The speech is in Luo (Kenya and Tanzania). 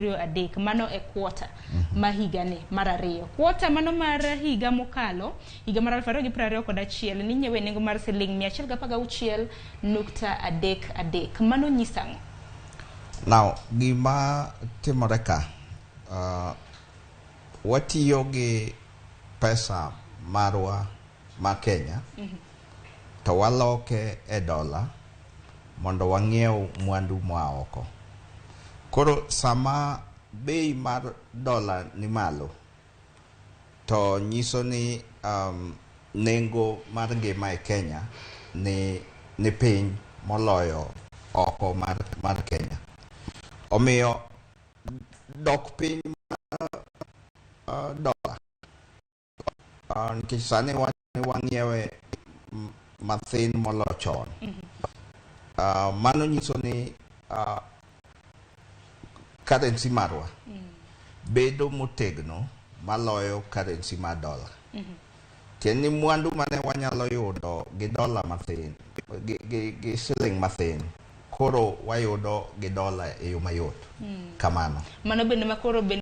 3 mano e quarter ma higani mar ariyo. Quarter mano mar higa mokalo, higa mar 2021, ninyiewe e nengo mar siling 116.33. Mano nyiso ang'o? Now, gima timore ka, watiyo gi pesa marwa ma Kenya to waloke e dola mondo wang'iew mwandu moa oko. Koro sama bei mar dola ni malo, to nyiso ni nengo mar ngima e Kenya ni piny moloyo oko mar Kenya. Omiyo dok piny mar dola, nikech sani wang'iewe mathin molo chon. Mano nyiso ni currency marwa bedo motegno maloyo currency mar dola. Tiende ni mwandu mane wanyalo yudo gi dola mathin, gi siling mathin, koro wayudo gi dola e yo mayot. Kamano. Mano bende makoro bende